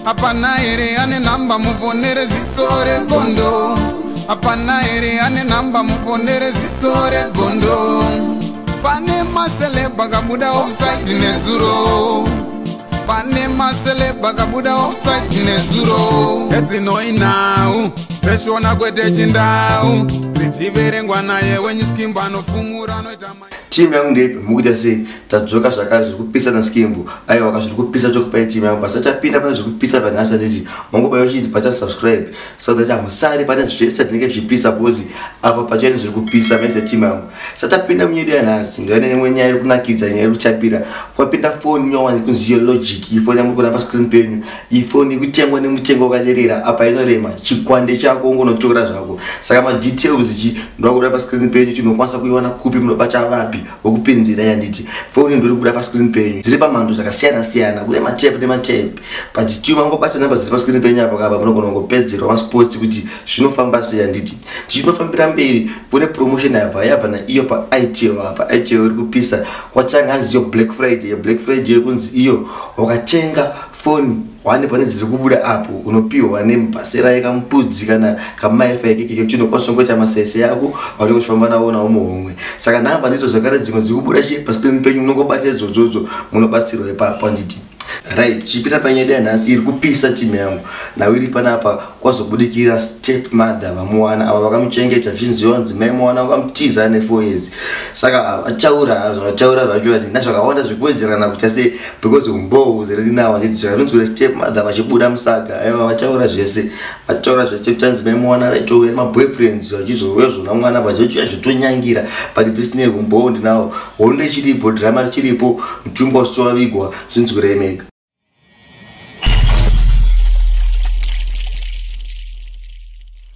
Hapana here ane namba muponere ziso regondo. Hapana here ane namba muponere ziso regondo. Pane maceleb akabuda offside nezuro. Pane maceleb akabuda offside nezuro. Edzinoi nhau dzeshona kwete chindau dzichiverengwa naye wenyu Skimbo anofumura anoita Timu yangu ndeipi mukuita sei? Tadzoka zvakare zviri kupisa naSkimbo. Aiwa, zviri kupisa chokupai timu yangu. Basa tapinda pane zviri kupisa panhasi handiti mangobaya uchiti bata subscribe so that hamusari pane zvese zvinenge zvichipisa because apa pachaine zviri kupisa mese timu yangu. Satapinda munyedu yanhasi ndaine imwe nyaya iri kunakidza, nyaya iri kuchapira. Kwapinda foni nyowani kunzi iyo Logic. Iyi foni yangu kuona pascreen penyu, iyi foni ikutengwa nemutengo wakaderera, apa inorema chikwande chako ungonotora zvako. Saka madetails chi ndoakubuda pascreen penyu, tinokwanisa kuiwana kupi, munobata vapi wokupinzira yanditi foni ndori kubuda pascreen penyu. Dziri pamhando dzakasiyana siyana, kune matepu nematepu, but tiyo mangobata namba dziri pascreen penyu apa kapa munogona kungopedzerwa masports kuti zvinofamba sei handiti. Tichinofambira mberi kune promotion yabva yabva naiyo paItel. Apa Itel iri kupisa kwatanga hanzi iyo Black Friday. Black Friday yekunzi iyo wakatenga foni wane pane dziri kubuda apo unopiwa nemubhasera yekamupudzi kana kamaifa ikeke kekuti unokwanisa kungoita masese yako aunenge uchifamba nawo nawo muhomwe. Saka nhamba ndidzo zvakare dzimwe dziri kubuda chi pascreen penyu, munongobata idzodzodzodzo munobatsirwa ipapo handiti. Right, tichipinda panyaya yanhasi iri kupisa timu yangu nhau iri panapa, kwazobudikira step mother vaMoana ava vakamuchengeta zvichinzi vanzi mai Moana vakamutiza ne4 years. Saka vataura zvavataura zvacho handina zvakawanda zvekuwedzerana kuita sei because umbowo zerinawo handiti. Zvakazvinzi kuti step mother vachibuda musaga, aiwa, vataura zvese, vataura zvese kuti hanzi mai Moana vaitouya nemaboyfriends vachizouya zvona mwana vachiuya zvotonyangira, but zvisinei umbowo ndinawo. Hondo ichiripo, drama richiripo, mutumba usiti wavigwa, zvinzwirei mega.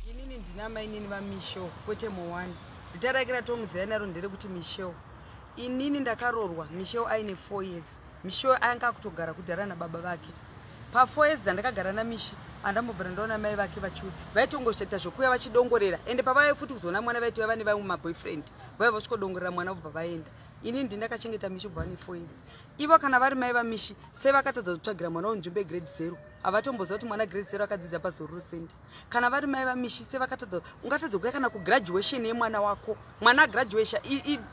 Inini ndina mainini vaMichel kwete Moana. Zita rake ratomuziva naro nderekuti Michel. Inini ndakarorwa Michel aine 4 years. Michel anga akutogara kudhara nababa vake. Pa4 years dzandakagara naMishi andambobvira ndaona mai vake vachiuya, vaitongoita zvokuuya vachidongorera, ende pavaiva futi kuzoona mwana vaitouya vane vamwe maboyfriend, vaiva vasvikodongorera mwana vobva vaenda. Inini ndindakachengeta Mishi kubva vane 4 years. Ivo kana vari mai vaMishi, sei vakatadza kutsvagira mwana wenzvimbo yegrade 0? Havatomboziva kuti mwana grade 0 akadzidza paZororo Center. Kana vari mai vaMishi, sei vakatadza? Ungatadza kuuya kana kugraduation yemwana wako, mwana agraduation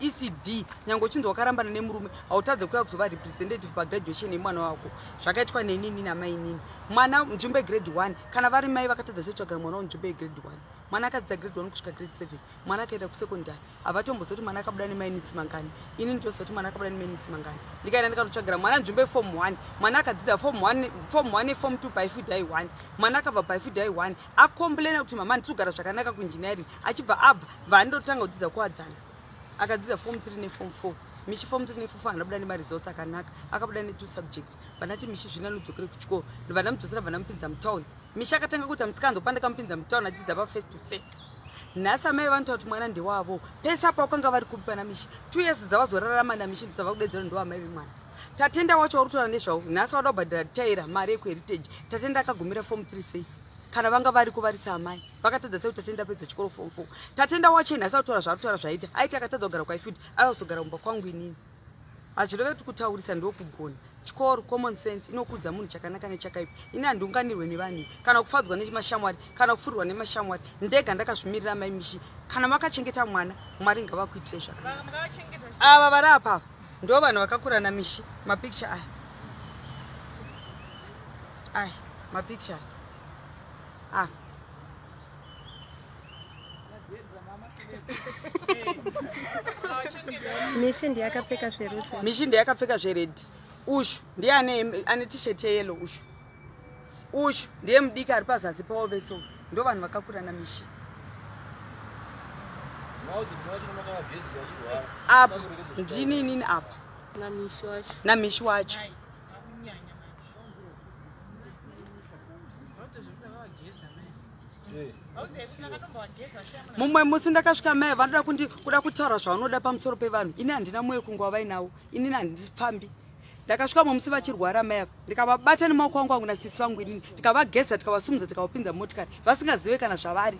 ECD, nyange uchinzi wakarambana nemurume, hautadze kuuya kuzova representative pagraduation yemwana wako. Zvakaitwa nenini namainini mwana nzvimbo yegrade 1. Kana vari mai, vakatadza sei kutsvagira mwana wenzvimbo yegrade 1? Mwana akadzidza grade 1 kusvika grade 7, mwana akaenda kusekondary, havatomboziva kuti mwana akabuda nemainisi mangani. Ini nditoziva kuti mwana akabuda nemainisi mangani. Ndikaenda ndikanotsvagira mwana nzvimbo yeform 1, mwana akadzidza form 1, form 1 neform 2 paifidai 1. Mwana akabva paifidai 1 akomplaina kuti mama handisi kugara zvakanaka kuengineering, achibva abva vandotanga kudzidza kuwadzana, akadzidza form 3 neform 4. Mishi form 3 neform 4 anobuda nemaresults akanaka, akabuda netwo subjects. Vanati Mishi zvino anodzokere kuchikoro, ndobva vandamupinza mutown. Mishi akatanga kuita musikanzo pandakamupinza mutown achidzidza paface to face. Nhasi amai vanotaura kuti mwana ndewavo. Pese apa wakanga vari kupi pana Mishi? 2 years dzavazorarama naMishi ndosava kudedzera ndowamai vemwana. Tatenda wacho uri kutaura nezvavo nhasi wada kubhadhara taira mari yekuheritage. Tatenda akagumira form 3 sei? Kana vanga variko vari saamai, vakatadza sei kuti Tatenda apedza chikoro form 4? Tatenda wacho nhasi akutaura zvaari kutaura zvaita aiti akatadza kugara kwaifuti aiwazogara mumba kwangu inini. Hazvireve kuti kutaurisa ndokugona chikoro. Common sense inokudza munhu chakanaka nechakaipa. Ini handiunganirwe nevanhu kana kufadzwa nemashamwari kana kufurirwa nemashamwari. Ndega ndakazvimirira. Mai Mishi, kana makachengeta mwana, Mwari ngavakuitirei zvakanaka. Ava vari apapa ndo vanhu vakakura naMishi. Mapicture aya, aya mapicture aya. Mishi ndiye akapfeka zverudzi. Mishi ndiye akapfeka zvered. Ushu ndiye ane tshirt yeyellow. Ushu ndiye mudiki ari pazasi pavo vese. Ndo vanhu vakakura naMishi. Apa ndini inini apa. NaMishi wacho. NaMishi wacho. Mumwe musi ndakasvika mai vanoda kuda kutaura zvavanoda pamusoro pevanhu. Ini handina mwoyo kunge wavainawo. Inini handifambi. Ndakasvika mumwe musi vachirwara mai ava, ndikavabata nemaoko angu nasisi vangu inini, tikavageza, tikavasumudza, tikavapinza mumotikari vasingazive kana zvavari.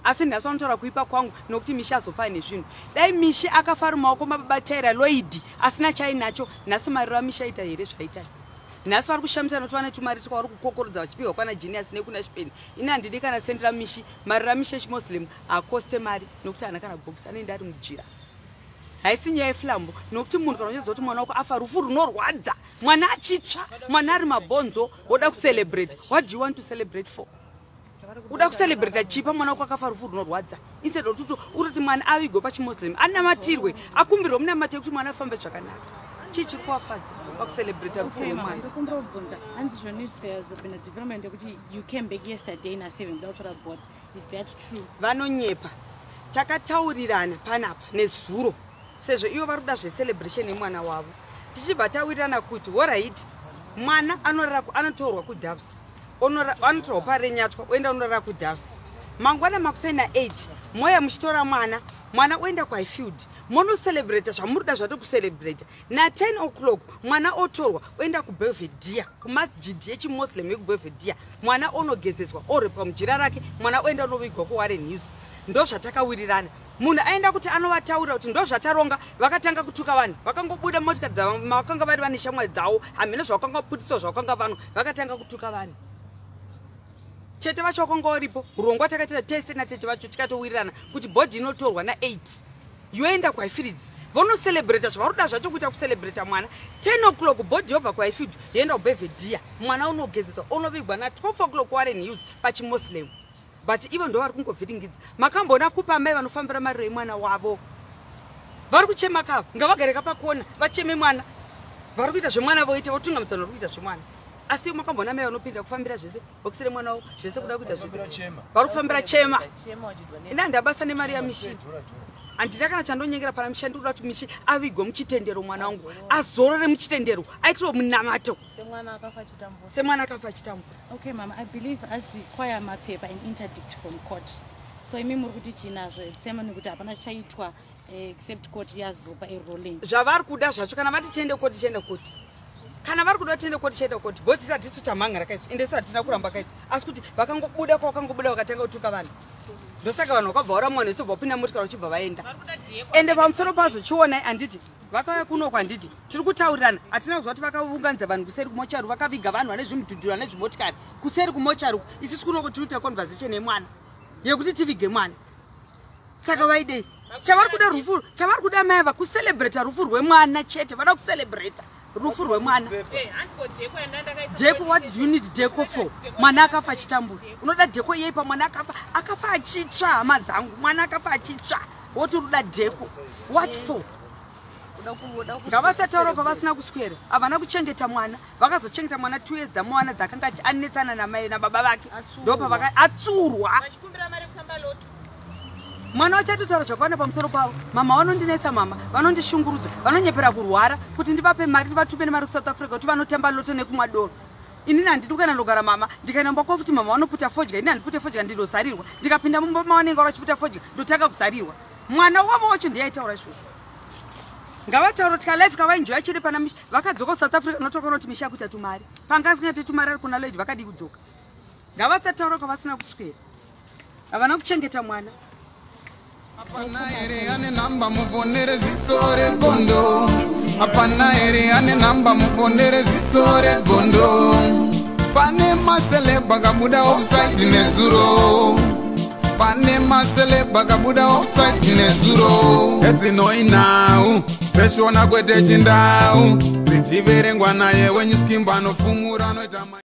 Asi nhasi vanotaura kuipa kwangu nokuti Mishi azofa nezvinhu. Dai Mishi akafa ari mumaoko mababa Taira Lloyd asina chainacho, nhasi mariro aMishi aita here zvaita? Nhasi vari kushamisa nokuti vane tumari twavari kukokorodza vachipiwa kwana Genius nekuna Chipeni. Ini handidi kana sendi raMishi. Mari raMishi echimuslim hakoste mari nokuti haana kana bhokisi, anoenda ari mujira. Haisi nyaya yeflambo, nokuti munhu kana uchiziva kuti mwana wako afa rufu runorwadza, mwana achitsva, mwana ari mabhonzo, woda kucelebrate. What do you want to celebrate for? Uda kucelebrata chipa mwana wako akafa rufu runorwadza? Instead of kuti utoti mwana avigwe pachimuslim, anamatirwe, akumbirwe munamate kuti mwana afambe zvakanaka. Chii chiri kuvafadza pakucelebrata rufu rwemwana? Ndokumbira kubvunza, hanzi zvoni there's been a development yekuti you came back yesterday na7 kuda kutora body. Is that true? Vanonyepa. Takataurirana panapa nezuro, sezvo ivo vari kuda zvecelebration yemwana wavo, tichibva tawirirana kuti alright, mwana anorara, anotorwa kuDoves, anotorwa paRenyatwa, oenda unorara kuDoves. Mangwana makuseni na8 moya muchitora mwana, mwana oenda kuHighfield, monocelebrata zvamuri kuda zvatokucelebrata. Na10 o'clock mwana otorwa, oenda kuBelvedere, kumasjid yechimuslim yekuBelvedere. Mwana onogezeswa, orepwa mujira rake, mwana oenda unovigwa kuWarren Hills. Ndo zvatakawirirana. Munhu aenda kuti anovataurira kuti ndo zvataronga, vakatanga kutuka vanhu. Vakangobuda motikari dzavakanga vari vane shamwari dzavo, hamene zvavakanga putiswa, zvavakanga vanhu vakatanga kutuka vanhu. Tete vacho vakanga varipo. Urongwa takaitira tese natete vacho, tikatowirirana kuti body inotorwa na8, yoenda kuHighfields, vonocelebrata zvavari kuda zvacho kuita kucelebrata mwana. 10 o'clock body yobva kuHighfield, yoenda kuBelvedere, mwana unogezeswa, unovigwa na12 o'clock Warren Hills pachimuslim. But ivo ndo vari kungovhiringidza. Makamboona kupa mai vanofambira mariro emwana wavo? Vari kuchema kavo, ngavagare kapakona vacheme mwana. Vari kuita zvemwana voita, votungamidzana, vari kuita zvemwana. Asi makamboona mai vanopinda kufambira zvese, bhokisi remwana wavo, zvese, kuda kuita zvese, vari kufambira chema? Ina handabasa nemari yaMishi, handina kana chandonyengera pana Mishi. Ndikuda kuti Mishi avigwe muchitendero, mwana wangu azorore muchitendero, aitirwe munamato semwana akafa achitambura. Okay mama, I believe adzikwaya mapepa an interdict from court, so imi muri kuti chinazvo sema nekuti hapana chaitwa except court yazopa a ruling. Zvavari kuda zvacho, kana vati tiende koti, tiende koti. Kana vari kuda tiende koti, tiende koti, because isi hatisi tamhangara kaisu, ende isu hatina kuramba kaisu. Asi kuti vakangobuda kwavakangobuda, vakatanga kutuka vanhu. Ndosaka vanhu vakabva varamwa vanhu, isobva kupinda motikari vachibva vaenda. Ende pamusoro pazvo, chionai, handiti vakauya kunoko? Handiti tiri kutaurirana? Hatina kuziva kuti vakaunganidza vanhu kuseri kumochari, vakaviga vanhu vane zvimudhudhura nezvimotikari kuseri kumochari. Isusu kunoko tiri kuita conversation yemwana, yekuti tivige mwana. Saka vaidei? Chavari kuda rufu, chavari kuda mai ava kucelebrata rufu rwemwana chete. Vada kucelebrata rufu rwemwana. Decor, what do you need decor for? Mwana akafa achitambura, unoda decor yei pamwana akafa, akafa achitsva? Hama dzangu, mwana akafa achitsva, woti unoda decor, what for? Ngavasataura kwavasina kuswera. Havana kuchengeta mwana. Vakazochengeta mwana 2 years dzamwana dzakanga anetsana namai nababa vake, ndopavaka atsurwa. Mwana wachatotaura zvakawanda pamusoro pavo. Mama vanondinetsa, mama vanondishungurudza, vanonyepera kurwara kuti ndivape mari, ndivatume nemari kuSouth Africa kuti vanotamba lotto nekumwa doro. Inini handidi kuenda ndogara mama. Ndikaenda mumba kwavo futi, mama vanoputa fodya. Inini handipute fodya, ndinozarirwa. Ndikapinda mumba mavanenge vachiputa fodya, ndotanga kuzarirwa. Mwana wavo wacho ndiye aitaura izvozvo. Ngavataura kuti kalife kavaenjoya chete pana Mishi. Vakadzoka kuSouth Africa, notokaona kuti Mishi akuita tumari. Panga asingaite tumari ari kuna Lloyd, vakadii kudzoka? Ngavasataura kwavasina kuswera. Havana kuchengeta mwana. Hapana here ane namba muponere ziso regondo? Hapana here ane namba muponere ziso regondo? Pane maceleb akabuda offside nezuro, pane maceleb akabuda offside nezuro. Edzinoinhau dzeshona kwete chindau, dzichiverengwa naye wenyu Skimbo anofumura anoita.